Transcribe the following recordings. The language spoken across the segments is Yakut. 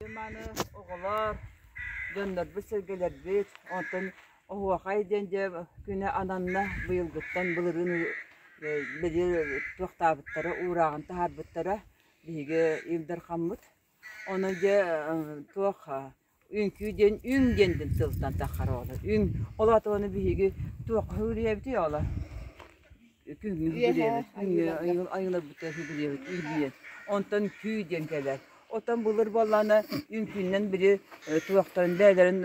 Маны оҕолор, дьоннорбут-сэргэлэрбит, онтон оһуохай диэн дьэ күнэ ананна быйылгыттан былырыын били туохтаабыттара, уурааҕын таһаарбыттара биһиги Ил Дархаммыт. Ону дьэ туох үҥкүү диэн үҥ диэн тылтан таххар оҕолор. Үҥ ол аата ону биһиги туохха үөрүйэбитий оҕолор? Күҥҥү үгүрүөбүт, айыларбыта үгүрүөбүт үгүрүйэн. Онтон күү диэн кэлэр. Оттон былыр буоллаҕына үҥкүүннэн били туохтарын бэйэлэрин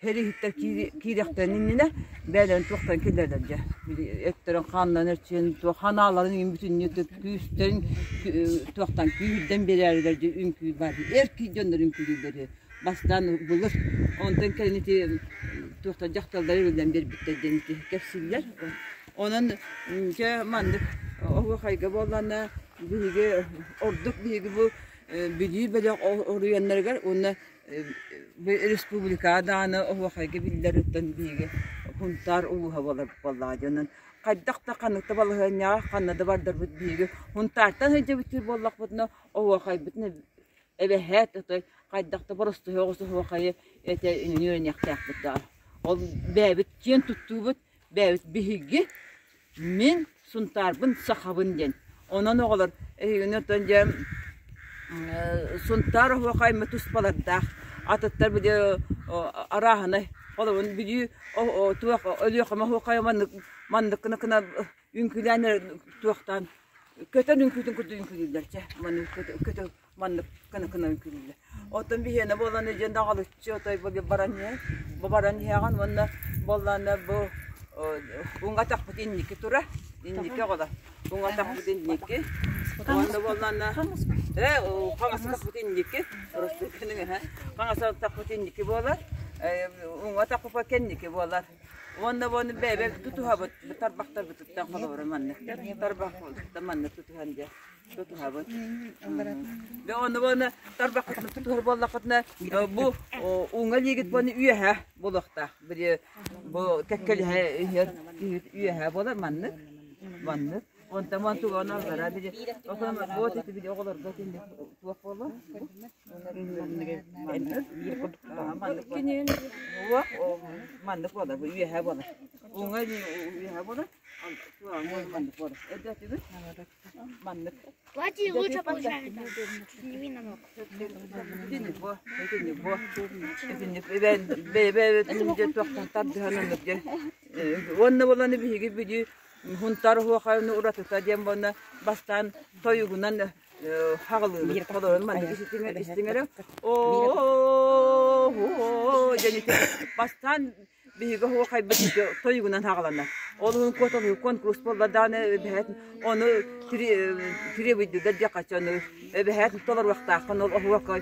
хэриһиттэр киириэхтэрин иннинэ бэйэлэрин туохтарын киллэрэллэр дьэ. Били эттэрин хааннарын эрчийэн туох ханааларын иҥин бүтүннүү күүстэрин туохтан күүһүрдэн биэрээрилэр дьэ үҥкүү бар. Эр киһи дьоннор үҥкүүлүүллэр үһү. Бастаан былыр онтон кэлин ити туохтан дьахталлар өрүллэн биэрбиттэр диэн ити кэпсииллэр. Онон дьэ маннык оһуохайга буоллаҕына биһиги ордук биһиги бу Бүлүү бөлөх оройуоннарыгар уонна республикаҕа даҕаны оһуохайга биллэр оттон биһиги Сунтаар улууһа буолар буоллаҕа дии. Онон хайдах да ханнык да балаһыанньаҕа ханна да бардарбыт биһиги Сунтаартан сылдьыбыт буоллахпытына оһуохайбытын эбэһээт отой хайдах да боростуой оҕус оһуохайы этэ үөрэниэхтээхпит даҕаны. Ол бэйэбит киэн туттуубут бэйэбит биһиги мин Сунтаарбын сахабын диэн. Онон оҕолор эһигини оттон дьэ Сунтаар оһуохайма туспалардаах атыттар били арааһынай холобун Бүлүү туох Өлүөхүмэ оһуохайа маннык маннык гына гына үҥкүүлээн эрэ туохтаан көтөр үҥкүүтүн курдук үҥкүүлүүллэр чэ маннык көтө маннык гына гына үҥкүүлүүллэр. Оттон биһиэнэ буолан дьэ наҕылыччы отой бу баран иһэн бу баран иһэҕин уонна буоллаҕына бу уҥа атахпыт инники тура инники оҕолор уҥа атахпыт инники уонна буоллаҕына ээ хаҥас атахпыт инники хаҥас атахпыт инники буолар уҥа атахпыт кэнники буолар Уонна буону бэйэбэр тутуһабыт, тарбахтарбытыттан холобура маннык. Тарбахпытыттан маннык тутуһан дьэ тутуһабыт. Дьэ ону буону тарбахпытын тутуһар буоллахпытына бу уҥа илиигит буону үөһэ буолуохтаах. Били бу кэккэлэһэ иһэр киһит үөһэ буолар маннык. Маннык. Онтон мон тугун аллара били отон вот эти били оҕолорго итинник туох буолуо? Маннык буолар, бу үөһэ буолар. Уҥа үөһэ буолар, маннык буолар. Өйдөөтүгүт? Маннык. Платье лучше получается. Сними намок. Итинник бу, итинник бу. Итинник бэйэ-бэйэбитин туохтан тардыһан оннук дьэ. Уонна буолан биһиги бүдүү Хунтар оһуохайын уратыта диэн буолна бастаан тойугунан хаҕылыыбыт. Холорун маннык истиҥэрэ оо диэн ити бастаан биһиги оһуохайбыт тойугунан хаҕыланар. Ол уһун куоталаһыы конкурс буолла даҕаны эбэһээт ону требуйдуга диэххэ ону эбэһээт толоруохтааххын ол оһуохай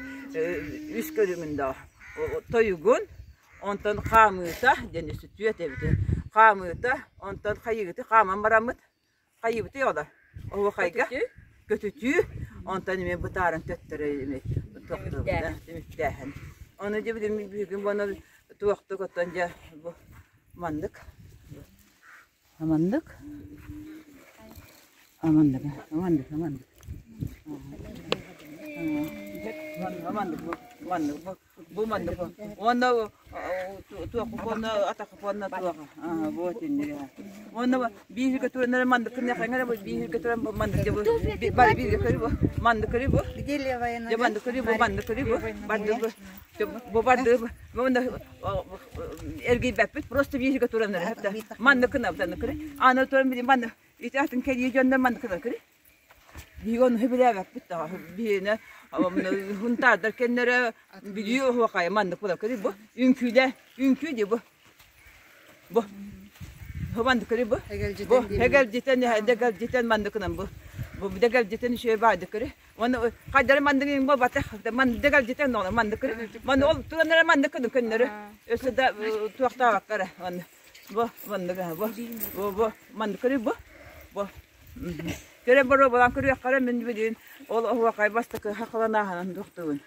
үс көрүҥүн да тойугун Онтон хаамыыта диэн үстүтүө этэбитин. Хаамыыта, онтон хайыыгыты хааман бараммыт. Хайыыбытый ола? Оһуохайга көтүтүү, онтон эмиэ бытааран төттөрү эми туохтуубут түмүктээһин. Ону дьэ билим бүгүн буону туохтук оттон дьэ бу маннык Аманнык Аманнык аманнык аманнык Аманнык бу маннык бу бу маннык уонна туох уонна атах уонна туох бу итинник уонна бииргэ туран маннык кыннахаҥа бу бииргэ туран бу маннык бу бары бииргэ көрү бу маннык көрү бу Где левая нога? дьэ маннык көрү бу маннык көрү бу барды бу бу барды бу эргийбэппит просто бииргэ туран эрэ маннык гынабыт аны көрү аны туран били маннык ити атын кэлии дьоннор маннык гына көрү биһиги ону сөбүлээбэппит даҕа биһиэнэ хунтаардар кэннэрэ Бүлүү оһуохайа маннык буолар көрү бу үҥкүүлэ үҥкүү дии бу бу бу маннык көрү бу бу эгэлдьитэн эгэлдьитэн маннык гынан бу бу дэгэлдьитэн үчүгэй баайдык көрү Уонна хайдары маннык буолбатах, маннык дэгэлдьитэн оҕолор маннык манны ол туран эрэ маннык гынын көннөрү. Өссө да туохтаабакка эрэ манны бу маннык бу бу бу маннык көрүй бу бу Көрө боруобалаан көрүөххэ мин билигин ол оһуохай бастакы хахаланааһынан туохтуубун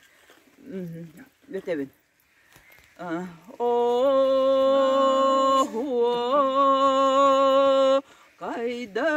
бүтэбин. Оһуо кайда